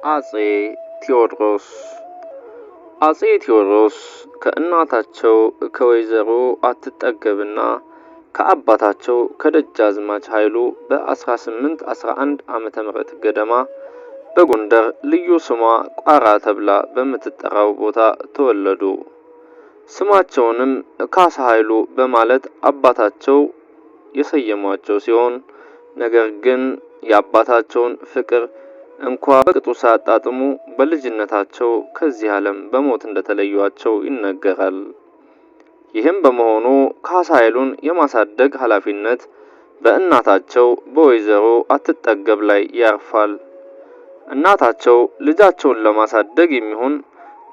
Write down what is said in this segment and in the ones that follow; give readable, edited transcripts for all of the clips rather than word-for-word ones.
አጼ ቴዎድሮስ። አጼ ቴዎድሮስ ከእናታቸው ከወይዘሮ አትጠገብና ከአባታቸው ከደጃዝማች ኃይሉ በ1811 ዓመተ ምህረት ገደማ በጎንደር ልዩ ስሟ ቋራ ተብላ በምትጠራው ቦታ ተወለዱ። ስማቸውንም ካሳ ኃይሉ በማለት አባታቸው የሰየሟቸው ሲሆን፣ ነገር ግን የአባታቸውን ፍቅር እንኳ በቅጡ ሳያጣጥሙ በልጅነታቸው ከዚህ ዓለም በሞት እንደተለዩአቸው ይነገራል። ይህም በመሆኑ ካሳ ኃይሉን የማሳደግ ኃላፊነት በእናታቸው በወይዘሮ አትጠገብ ላይ ያርፋል። እናታቸው ልጃቸውን ለማሳደግ የሚሆን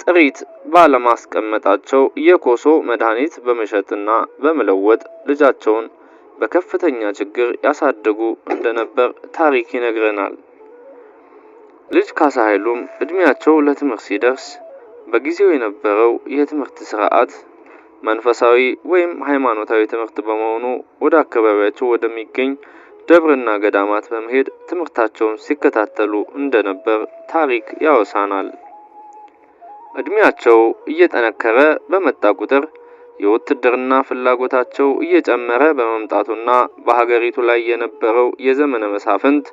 ጥሪት ባለማስቀመጣቸው የኮሶ መድኃኒት በመሸጥና በመለወጥ ልጃቸውን በከፍተኛ ችግር ያሳድጉ እንደነበር ታሪክ ይነግረናል። ልጅ ካሳ ኃይሉም እድሜያቸው ለትምህርት ሲደርስ በጊዜው የነበረው የትምህርት ስርዓት መንፈሳዊ ወይም ሃይማኖታዊ ትምህርት በመሆኑ ወደ አካባቢያቸው ወደሚገኝ ደብርና ገዳማት በመሄድ ትምህርታቸውን ሲከታተሉ እንደነበር ታሪክ ያወሳናል። እድሜያቸው እየጠነከረ በመጣ ቁጥር የውትድርና ፍላጎታቸው እየጨመረ በመምጣቱና በሀገሪቱ ላይ የነበረው የዘመነ መሳፍንት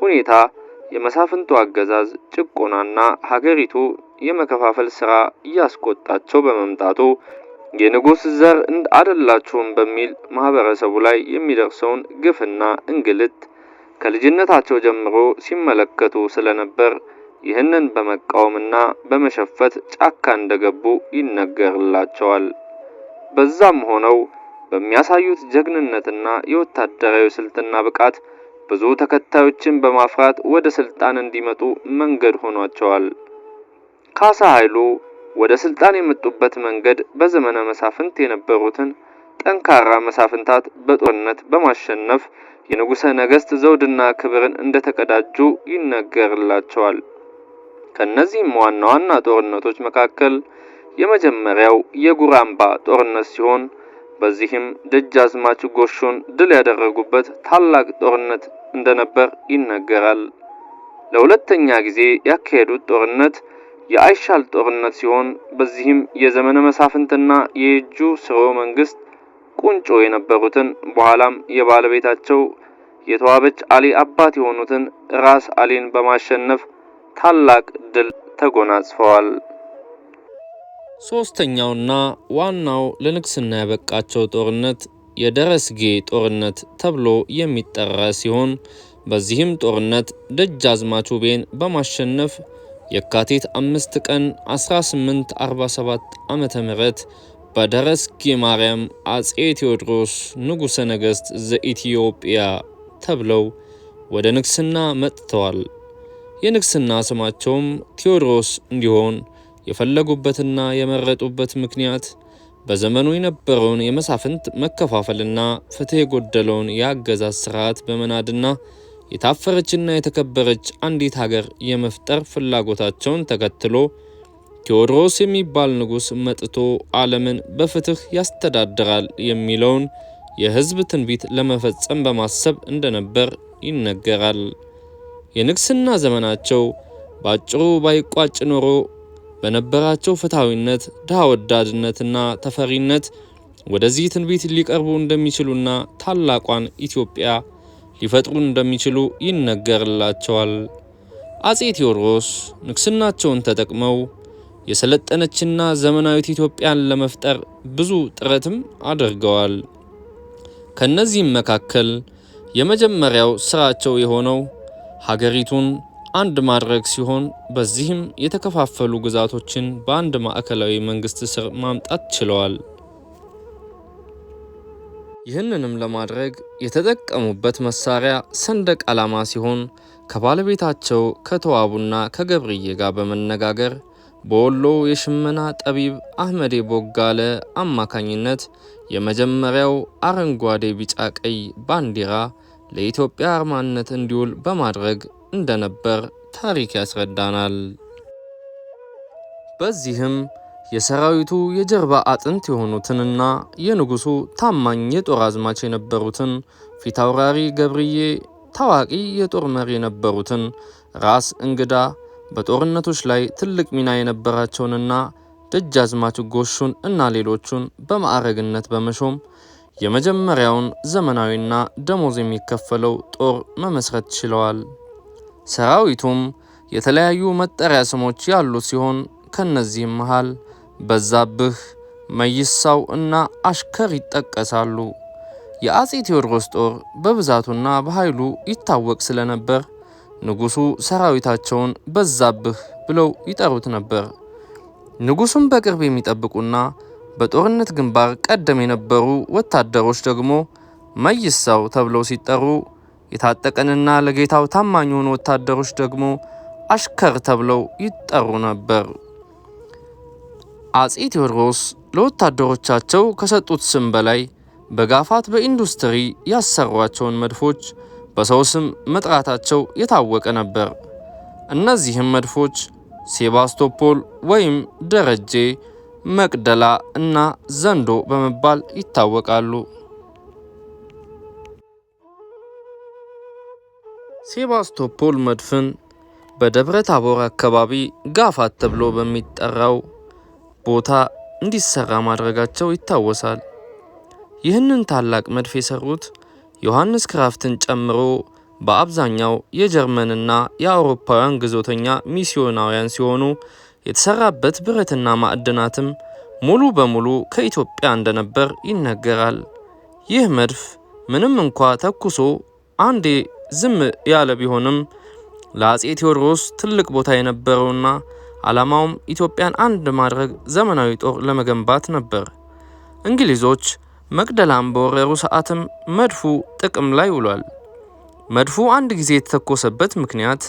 ሁኔታ፣ የመሳፍንቱ አገዛዝ ጭቆናና ሀገሪቱ የመከፋፈል ስራ እያስቆጣቸው በመምጣቱ፣ የንጉስ ዘር አደላችሁም በሚል ማህበረሰቡ ላይ የሚደርሰውን ግፍና እንግልት ከልጅነታቸው ጀምሮ ሲመለከቱ ስለነበር ይህንን በመቃወምና በመሸፈት ጫካ እንደገቡ ይነገርላቸዋል። በዛም ሆነው በሚያሳዩት ጀግንነትና የወታደራዊ ስልትና ብቃት ብዙ ተከታዮችን በማፍራት ወደ ስልጣን እንዲመጡ መንገድ ሆኗቸዋል። ካሳ ኃይሉ ወደ ስልጣን የመጡበት መንገድ በዘመነ መሳፍንት የነበሩትን ጠንካራ መሳፍንታት በጦርነት በማሸነፍ የንጉሠ ነገሥት ዘውድና ክብርን እንደተቀዳጁ ይነገርላቸዋል። ከእነዚህም ዋና ዋና ጦርነቶች መካከል የመጀመሪያው የጉራምባ ጦርነት ሲሆን፣ በዚህም ደጃዝማች ጎሹን ድል ያደረጉበት ታላቅ ጦርነት እንደነበር ይነገራል። ለሁለተኛ ጊዜ ያካሄዱት ጦርነት የአይሻል ጦርነት ሲሆን፣ በዚህም የዘመነ መሳፍንትና የየጁ ስርወ መንግስት ቁንጮ የነበሩትን፣ በኋላም የባለቤታቸው የተዋበች አሊ አባት የሆኑትን ራስ አሊን በማሸነፍ ታላቅ ድል ተጎናጽፈዋል። ሶስተኛውና ዋናው ለንግስና ያበቃቸው ጦርነት የደረስጌ ጦርነት ተብሎ የሚጠራ ሲሆን፣ በዚህም ጦርነት ደጃዝማች ውቤን በማሸነፍ የካቲት 5 ቀን 1847 ዓመተ ምህረት በደረስጌ ማርያም አጼ ቴዎድሮስ ንጉሠ ነገሥት ዘኢትዮጵያ ተብለው ወደ ንግስና መጥተዋል። የንግስና ስማቸውም ቴዎድሮስ እንዲሆን የፈለጉበትና የመረጡበት ምክንያት በዘመኑ የነበረውን የመሳፍንት መከፋፈልና ፍትህ የጎደለውን የአገዛዝ ስርዓት በመናድና የታፈረችና የተከበረች አንዲት ሀገር የመፍጠር ፍላጎታቸውን ተከትሎ ቴዎድሮስ የሚባል ንጉሥ መጥቶ ዓለምን በፍትህ ያስተዳድራል የሚለውን የሕዝብ ትንቢት ለመፈጸም በማሰብ እንደነበር ይነገራል። የንግስና ዘመናቸው በአጭሩ ባይቋጭ ኖሮ በነበራቸው ፍትሐዊነት፣ ድሃ ወዳድነትና ተፈሪነት ወደዚህ ትንቢት ሊቀርቡ እንደሚችሉና ታላቋን ኢትዮጵያ ሊፈጥሩ እንደሚችሉ ይነገርላቸዋል። አጼ ቴዎድሮስ ንግስናቸውን ተጠቅመው የሰለጠነችና ዘመናዊት ኢትዮጵያን ለመፍጠር ብዙ ጥረትም አድርገዋል። ከነዚህም መካከል የመጀመሪያው ስራቸው የሆነው ሀገሪቱን አንድ ማድረግ ሲሆን፣ በዚህም የተከፋፈሉ ግዛቶችን በአንድ ማዕከላዊ መንግስት ስር ማምጣት ችለዋል። ይህንንም ለማድረግ የተጠቀሙበት መሳሪያ ሰንደቅ ዓላማ ሲሆን፣ ከባለቤታቸው ከተዋቡና ከገብርዬ ጋር በመነጋገር በወሎ የሽመና ጠቢብ አህመዴ ቦጋለ አማካኝነት የመጀመሪያው አረንጓዴ፣ ቢጫ፣ ቀይ ባንዲራ ለኢትዮጵያ አርማነት እንዲውል በማድረግ እንደነበር ታሪክ ያስረዳናል። በዚህም የሰራዊቱ የጀርባ አጥንት የሆኑትንና የንጉሱ ታማኝ የጦር አዝማች የነበሩትን ፊታውራሪ ገብርዬ፣ ታዋቂ የጦር መሪ የነበሩትን ራስ እንግዳ በጦርነቶች ላይ ትልቅ ሚና የነበራቸውንና ደጃዝማች ጎሹን እና ሌሎቹን በማዕረግነት በመሾም የመጀመሪያውን ዘመናዊና ደሞዝ የሚከፈለው ጦር መመስረት ችለዋል። ሰራዊቱም የተለያዩ መጠሪያ ስሞች ያሉት ሲሆን ከነዚህም መሃል በዛብህ፣ መይሳው እና አሽከር ይጠቀሳሉ። የአጼ ቴዎድሮስ ጦር በብዛቱና በኃይሉ ይታወቅ ስለነበር ንጉሱ ሰራዊታቸውን በዛብህ ብለው ይጠሩት ነበር። ንጉሱን በቅርብ የሚጠብቁና በጦርነት ግንባር ቀደም የነበሩ ወታደሮች ደግሞ መይሳው ተብለው ሲጠሩ፣ የታጠቀንና ለጌታው ታማኝ የሆኑ ወታደሮች ደግሞ አሽከር ተብለው ይጠሩ ነበር። አጼ ቴዎድሮስ ለወታደሮቻቸው ከሰጡት ስም በላይ በጋፋት በኢንዱስትሪ ያሰሯቸውን መድፎች በሰው ስም መጥራታቸው የታወቀ ነበር። እነዚህም መድፎች ሴባስቶፖል ወይም ደረጄ፣ መቅደላ እና ዘንዶ በመባል ይታወቃሉ። ሴባስቶፖል መድፍን በደብረ ታቦር አካባቢ ጋፋት ተብሎ በሚጠራው ቦታ እንዲሰራ ማድረጋቸው ይታወሳል። ይህንን ታላቅ መድፍ የሰሩት ዮሐንስ ክራፍትን ጨምሮ በአብዛኛው የጀርመንና የአውሮፓውያን ግዞተኛ ሚስዮናውያን ሲሆኑ የተሰራበት ብረትና ማዕድናትም ሙሉ በሙሉ ከኢትዮጵያ እንደነበር ይነገራል። ይህ መድፍ ምንም እንኳ ተኩሶ አንዴ ዝም ያለ ቢሆንም ለአጼ ቴዎድሮስ ትልቅ ቦታ የነበረውና ዓላማውም ኢትዮጵያን አንድ ማድረግ ዘመናዊ ጦር ለመገንባት ነበር። እንግሊዞች መቅደላን በወረሩ ሰዓትም መድፉ ጥቅም ላይ ውሏል። መድፉ አንድ ጊዜ የተተኮሰበት ምክንያት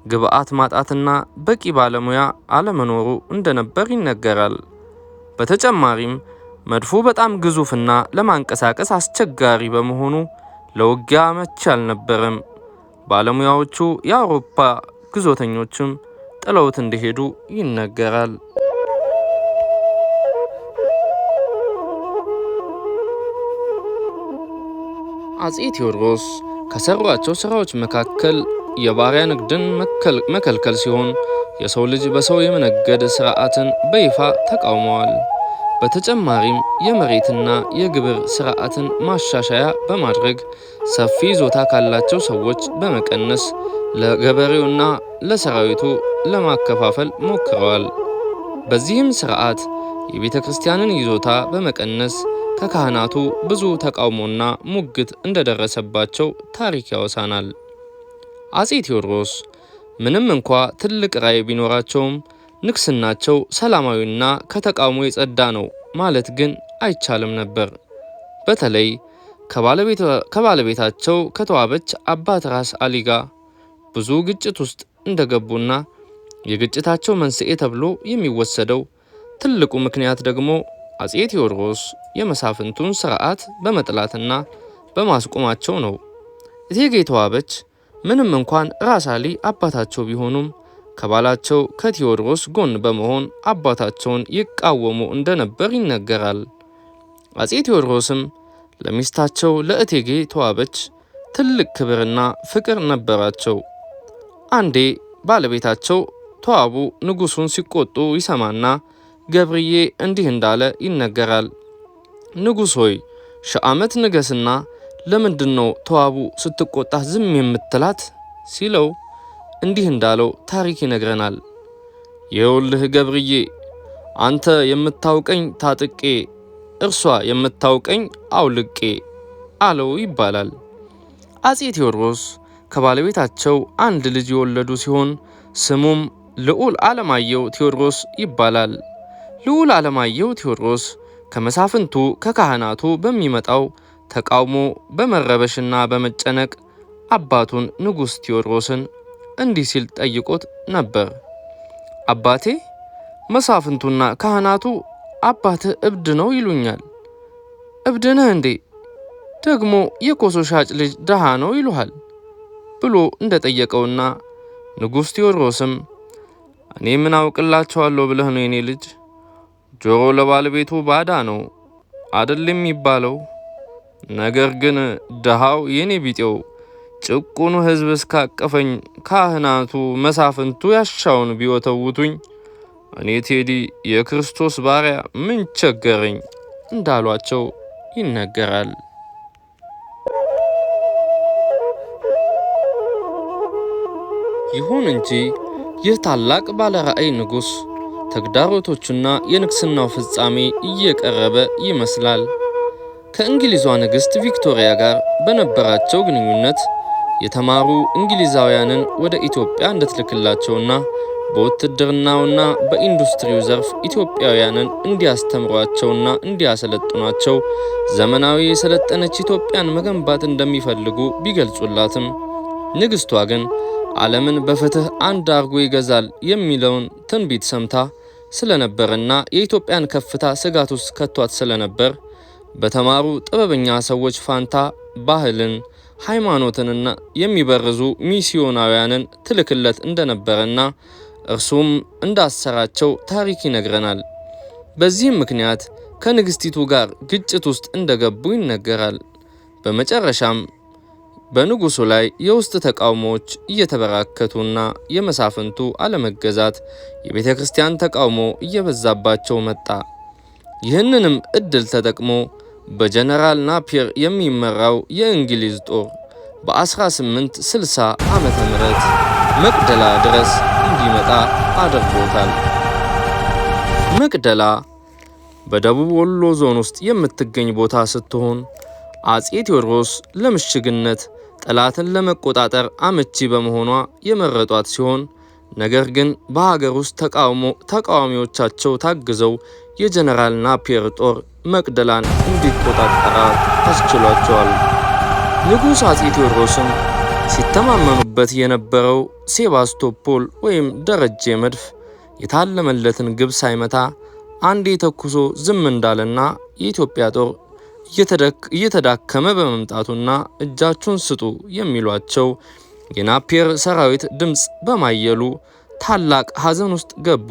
ግብአት ማጣትና በቂ ባለሙያ አለመኖሩ እንደነበር ይነገራል። በተጨማሪም መድፉ በጣም ግዙፍና ለማንቀሳቀስ አስቸጋሪ በመሆኑ ለውጊያ አመቺ አልነበረም። ባለሙያዎቹ የአውሮፓ ግዞተኞችም ጥለውት እንደሄዱ ይነገራል። አጼ ቴዎድሮስ ከሰሯቸው ስራዎች መካከል የባሪያ ንግድን መከልከል ሲሆን የሰው ልጅ በሰው የመነገድ ስርዓትን በይፋ ተቃውመዋል። በተጨማሪም የመሬትና የግብር ስርዓትን ማሻሻያ በማድረግ ሰፊ ይዞታ ካላቸው ሰዎች በመቀነስ ለገበሬውና ለሰራዊቱ ለማከፋፈል ሞክረዋል። በዚህም ስርዓት የቤተ ክርስቲያንን ይዞታ በመቀነስ ከካህናቱ ብዙ ተቃውሞና ሙግት እንደደረሰባቸው ታሪክ ያወሳናል። አጼ ቴዎድሮስ ምንም እንኳ ትልቅ ራዕይ ቢኖራቸውም ንግስናቸው ሰላማዊና ከተቃውሞ የጸዳ ነው ማለት ግን አይቻልም ነበር። በተለይ ከባለቤታቸው ከተዋበች አባት ራስ አሊ ጋር ብዙ ግጭት ውስጥ እንደገቡና የግጭታቸው መንስኤ ተብሎ የሚወሰደው ትልቁ ምክንያት ደግሞ አጼ ቴዎድሮስ የመሳፍንቱን ስርዓት በመጥላትና በማስቆማቸው ነው። እቴጌ ተዋበች ምንም እንኳን ራስ አሊ አባታቸው ቢሆኑም ከባላቸው ከቴዎድሮስ ጎን በመሆን አባታቸውን ይቃወሙ እንደነበር ይነገራል። አጼ ቴዎድሮስም ለሚስታቸው ለእቴጌ ተዋበች ትልቅ ክብርና ፍቅር ነበራቸው። አንዴ ባለቤታቸው ተዋቡ ንጉሱን ሲቆጡ ይሰማና ገብርዬ እንዲህ እንዳለ ይነገራል። ንጉሥ ሆይ ሺህ ዓመት ንገስና ለምንድን ነው ተዋቡ ስትቆጣ ዝም የምትላት ሲለው እንዲህ እንዳለው ታሪክ ይነግረናል። ይኸውልህ ገብርዬ፣ አንተ የምታውቀኝ ታጥቄ፣ እርሷ የምታውቀኝ አውልቄ አለው ይባላል። አጼ ቴዎድሮስ ከባለቤታቸው አንድ ልጅ የወለዱ ሲሆን ስሙም ልዑል ዓለማየሁ ቴዎድሮስ ይባላል። ልዑል ዓለማየሁ ቴዎድሮስ ከመሳፍንቱ ከካህናቱ በሚመጣው ተቃውሞ በመረበሽና በመጨነቅ አባቱን ንጉሥ ቴዎድሮስን እንዲህ ሲል ጠይቆት ነበር። አባቴ፣ መሳፍንቱና ካህናቱ አባትህ እብድ ነው ይሉኛል። እብድ ነህ እንዴ? ደግሞ የኮሶ ሻጭ ልጅ ደሃ ነው ይሉሃል ብሎ እንደጠየቀውና ንጉሥ ቴዎድሮስም እኔ ምን አውቅላቸዋለሁ ብለህ ነው የኔ ልጅ፣ ጆሮ ለባለቤቱ ባዳ ነው አደል የሚባለው። ነገር ግን ደሃው የኔ ቢጤው ጭቁኑ ሕዝብ እስካቀፈኝ ካህናቱ መሳፍንቱ ያሻውን ቢወተውቱኝ እኔ ቴዲ የክርስቶስ ባሪያ ምን ቸገረኝ እንዳሏቸው ይነገራል። ይሁን እንጂ ይህ ታላቅ ባለ ራእይ ንጉሥ ተግዳሮቶቹና የንግስናው ፍጻሜ እየቀረበ ይመስላል። ከእንግሊዟ ንግሥት ቪክቶሪያ ጋር በነበራቸው ግንኙነት የተማሩ እንግሊዛውያንን ወደ ኢትዮጵያ እንድትልክላቸውና በውትድርናውና በኢንዱስትሪው ዘርፍ ኢትዮጵያውያንን እንዲያስተምሯቸውና እንዲያሰለጥኗቸው ዘመናዊ የሰለጠነች ኢትዮጵያን መገንባት እንደሚፈልጉ ቢገልጹላትም ንግሥቷ ግን ዓለምን በፍትህ አንድ አርጎ ይገዛል የሚለውን ትንቢት ሰምታ ስለነበርና የኢትዮጵያን ከፍታ ስጋት ውስጥ ከቷት ስለነበር በተማሩ ጥበበኛ ሰዎች ፋንታ ባህልን፣ ሃይማኖትንና የሚበርዙ ሚስዮናውያንን ትልክለት እንደነበረና እርሱም እንዳሰራቸው ታሪክ ይነግረናል። በዚህም ምክንያት ከንግስቲቱ ጋር ግጭት ውስጥ እንደገቡ ይነገራል። በመጨረሻም በንጉሱ ላይ የውስጥ ተቃውሞዎች እየተበራከቱና የመሳፍንቱ አለመገዛት፣ የቤተ ክርስቲያን ተቃውሞ እየበዛባቸው መጣ። ይህንንም እድል ተጠቅሞ በጀነራል ናፒየር የሚመራው የእንግሊዝ ጦር በ1860 ዓመተ ምህረት መቅደላ ድረስ እንዲመጣ አድርጎታል። መቅደላ በደቡብ ወሎ ዞን ውስጥ የምትገኝ ቦታ ስትሆን አጼ ቴዎድሮስ ለምሽግነት ጠላትን ለመቆጣጠር አመቺ በመሆኗ የመረጧት ሲሆን ነገር ግን በሀገር ውስጥ ተቃዋሚዎቻቸው ታግዘው የጀነራል ናፒየር ጦር መቅደላን እንዲቆጣጠራት አስችሏቸዋል። ንጉሥ አጼ ቴዎድሮስም ሲተማመኑበት የነበረው ሴባስቶፖል ወይም ደረጀ መድፍ የታለመለትን ግብ ሳይመታ አንዴ ተኩሶ ዝም እንዳለና የኢትዮጵያ ጦር እየተዳከመ በመምጣቱና እጃችሁን ስጡ የሚሏቸው የናፒየር ሰራዊት ድምፅ በማየሉ ታላቅ ሐዘን ውስጥ ገቡ።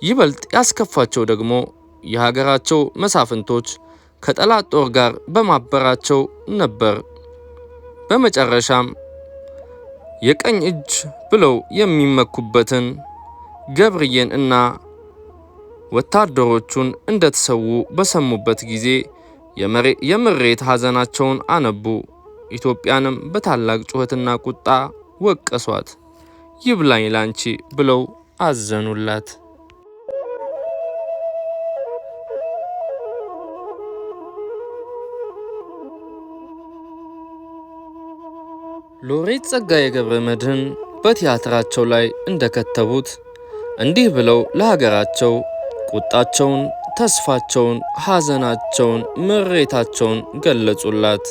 ይበልጥ ያስከፋቸው ደግሞ የሀገራቸው መሳፍንቶች ከጠላት ጦር ጋር በማበራቸው ነበር። በመጨረሻም የቀኝ እጅ ብለው የሚመኩበትን ገብርዬን እና ወታደሮቹን እንደተሰዉ በሰሙበት ጊዜ የምሬት ሐዘናቸውን አነቡ። ኢትዮጵያንም በታላቅ ጩኸትና ቁጣ ወቀሷት። ይብላኝ ላንቺ ብለው አዘኑላት። ሎሬት ጸጋዬ ገብረ መድኅን በቲያትራቸው ላይ እንደከተቡት እንዲህ ብለው ለሀገራቸው ቁጣቸውን፣ ተስፋቸውን፣ ሐዘናቸውን፣ ምሬታቸውን ገለጹላት።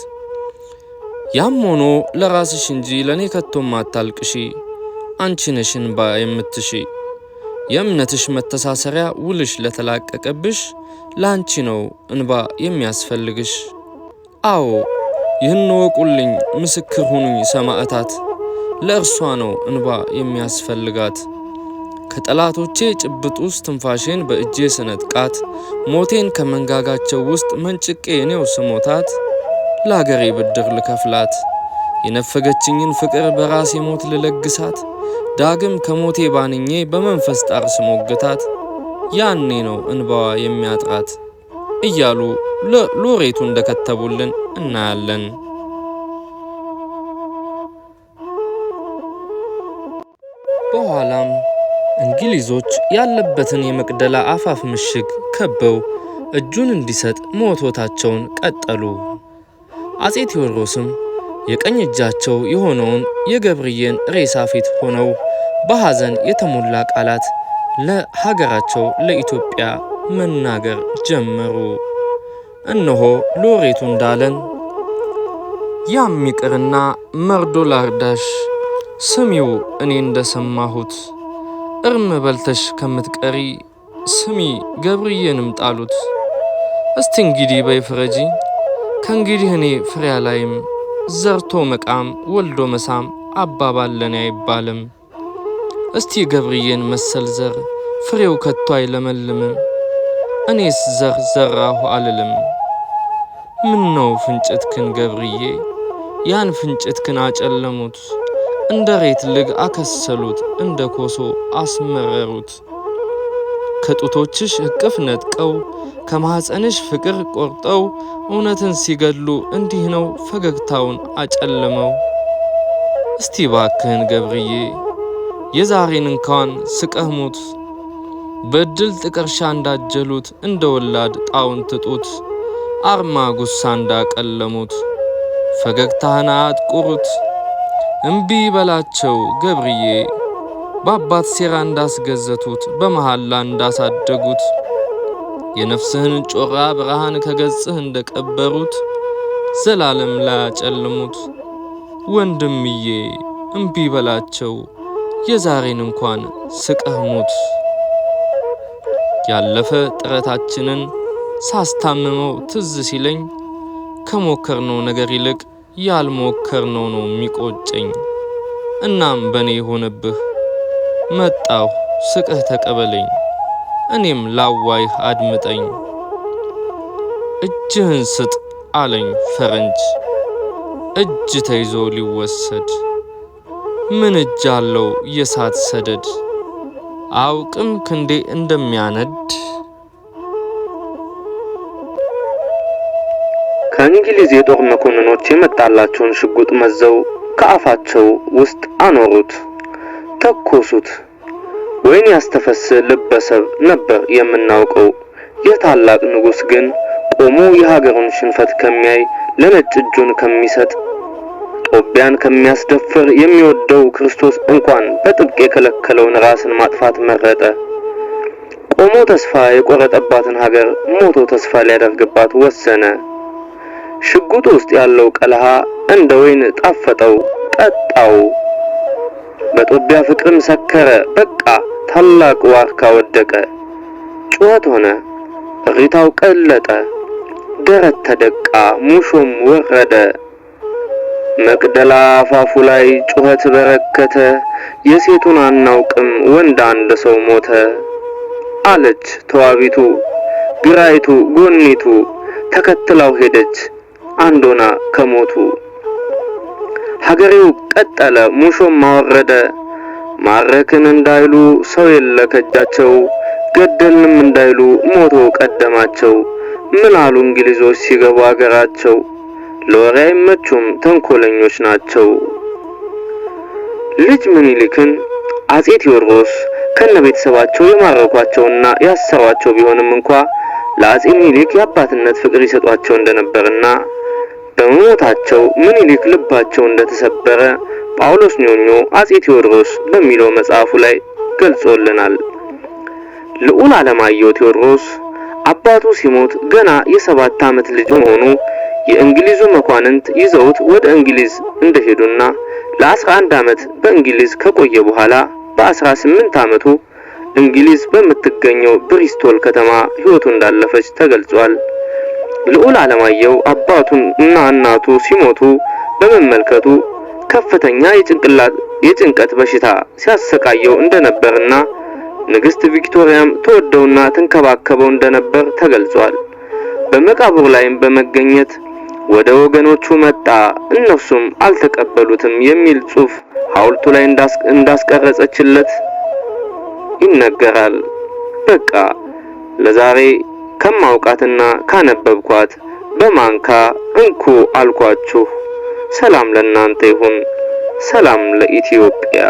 ያም ሆኖ ለራስሽ እንጂ ለኔ ከቶም አታልቅሺ፣ አንቺ ነሽ እንባ የምትሺ። የእምነትሽ መተሳሰሪያ ውልሽ ለተላቀቀብሽ ለአንቺ ነው እንባ የሚያስፈልግሽ። አዎ ይህን እወቁልኝ፣ ምስክር ሁኑኝ ሰማዕታት፣ ለእርሷ ነው እንባ የሚያስፈልጋት። ከጠላቶቼ ጭብጥ ውስጥ ትንፋሼን በእጄ ስነጥቃት፣ ሞቴን ከመንጋጋቸው ውስጥ መንጭቄ እኔው ስሞታት፣ ለአገሬ ብድር ልከፍላት፣ የነፈገችኝን ፍቅር በራሴ ሞት ልለግሳት፣ ዳግም ከሞቴ ባንኜ በመንፈስ ጣር ስሞግታት፣ ያኔ ነው እንባዋ የሚያጥራት እያሉ ሎሬቱ እንደከተቡልን እናያለን። በኋላም እንግሊዞች ያለበትን የመቅደላ አፋፍ ምሽግ ከበው እጁን እንዲሰጥ መወትወታቸውን ቀጠሉ። አጼ ቴዎድሮስም የቀኝ እጃቸው የሆነውን የገብርዬን ሬሳ ፊት ሆነው በሐዘን የተሞላ ቃላት ለሀገራቸው ለኢትዮጵያ መናገር ጀመሩ። እነሆ ሎሬቱ እንዳለን፣ ያም ይቅርና መርዶ ላርዳሽ፣ ስሚው እኔ እንደሰማሁት፣ እርም በልተሽ ከምትቀሪ ስሚ ገብርዬንም ጣሉት። እስቲ እንግዲህ በይ ፍረጂ፣ ከእንግዲህ እኔ ፍሬ አላይም፣ ዘርቶ መቃም ወልዶ መሳም አባባል ለኔ አይባልም። እስቲ ገብርዬን መሰል ዘር ፍሬው ከቶ አይለመልምም፣ እኔስ ዘር ዘራሁ አልልም። ምን ነው ፍንጭትክን ገብርዬ ያን ፍንጭትክን አጨለሙት፣ እንደ ሬት ልግ አከሰሉት፣ እንደ ኮሶ አስመረሩት። ከጡቶችሽ እቅፍ ነጥቀው ከማኅፀንሽ ፍቅር ቆርጠው እውነትን ሲገድሉ እንዲህ ነው ፈገግታውን አጨልመው። እስቲ ባክህን ገብርዬ የዛሬን እንኳን ስቀህ ሙት፣ በእድል ጥቀርሻ እንዳጀሉት እንደ ወላድ ጣውንት ጡት አርማ ጉሳ እንዳቀለሙት ፈገግታህን አጥቁሩት። እምቢ በላቸው ገብርዬ በአባት ሴራ እንዳስገዘቱት በመሐላ እንዳሳደጉት የነፍስህን ጮራ ብርሃን ከገጽህ እንደቀበሩት ዘላለም ላያጨልሙት። ወንድምዬ እምቢ በላቸው የዛሬን እንኳን ስቀህ ሙት። ያለፈ ጥረታችንን ሳስታምመው ትዝ ሲለኝ ከሞከርነው ነገር ይልቅ ያልሞከርነው ነው የሚቆጨኝ። እናም በእኔ የሆነብህ መጣሁ ስቅህ ተቀበለኝ፣ እኔም ላዋይህ አድምጠኝ። እጅህን ስጥ አለኝ ፈረንጅ እጅ ተይዞ ሊወሰድ ምን እጅ አለው የሳት ሰደድ አውቅም ክንዴ እንደሚያነድ። ከእንግሊዝ የጦር መኮንኖች የመጣላቸውን ሽጉጥ መዘው ከአፋቸው ውስጥ አኖሩት፣ ተኮሱት። ወይን ያስተፈስ ልበሰብ ነበር የምናውቀው። ይህ ታላቅ ንጉሥ ግን ቆሞ የሀገሩን ሽንፈት ከሚያይ፣ ለነጭ እጁን ከሚሰጥ፣ ጦቢያን ከሚያስደፍር የሚወደው ክርስቶስ እንኳን በጥብቅ የከለከለውን ራስን ማጥፋት መረጠ። ቆሞ ተስፋ የቆረጠባትን ሀገር ሞቶ ተስፋ ሊያደርግባት ወሰነ። ሽጉጡ ውስጥ ያለው ቀለሃ እንደ ወይን ጣፈጠው፣ ጠጣው። በጦቢያ ፍቅርም ሰከረ። በቃ ታላቅ ዋርካ ወደቀ። ጩኸት ሆነ፣ እሪታው ቀለጠ፣ ደረት ተደቃ፣ ሙሾም ወረደ። መቅደላ አፋፉ ላይ ጩኸት በረከተ። የሴቱን አናውቅም ወንድ አንድ ሰው ሞተ አለች ተዋቢቱ ግራይቱ ጎኒቱ ተከትላው ሄደች አንዶና ከሞቱ። ሀገሬው ቀጠለ ሙሾም አወረደ። ማረክን እንዳይሉ ሰው የለ ከጃቸው፣ ገደልንም እንዳይሉ ሞቶ ቀደማቸው። ምን አሉ እንግሊዞች ሲገቡ አገራቸው? ለወሬ አይመቹም ተንኮለኞች ናቸው። ልጅ ምኒልክን አጼ ቴዎድሮስ ከነ ቤተሰባቸው የማረኳቸውና ያሰሯቸው ቢሆንም እንኳ ለአጼ ምኒልክ የአባትነት ፍቅር ይሰጧቸው እንደነበርና በመሞታቸው ምኒልክ ልባቸው እንደተሰበረ ጳውሎስ ኞኞ አጼ ቴዎድሮስ በሚለው መጽሐፉ ላይ ገልጾልናል። ልዑል ዓለማየሁ ቴዎድሮስ አባቱ ሲሞት ገና የ7 ዓመት ልጅ በመሆኑ የእንግሊዙ መኳንንት ይዘውት ወደ እንግሊዝ እንደሄዱና ለ11 ዓመት በእንግሊዝ ከቆየ በኋላ በ18 ዓመቱ እንግሊዝ በምትገኘው ብሪስቶል ከተማ ሕይወቱ እንዳለፈች ተገልጿል። ልዑል ዓለማየሁ አባቱን እና እናቱ ሲሞቱ በመመልከቱ ከፍተኛ የጭንቀት በሽታ ሲያሰቃየው እንደነበርና ንግስት ቪክቶሪያም ተወደውና ትንከባከበው እንደነበር ተገልጿል። በመቃብሩ ላይም በመገኘት ወደ ወገኖቹ መጣ፣ እነርሱም አልተቀበሉትም የሚል ጽሑፍ ሐውልቱ ላይ እንዳስቀረጸችለት ይነገራል። በቃ ለዛሬ ከማውቃትና ካነበብኳት በማንካ እንኩ አልኳችሁ። ሰላም ለእናንተ ይሁን። ሰላም ለኢትዮጵያ።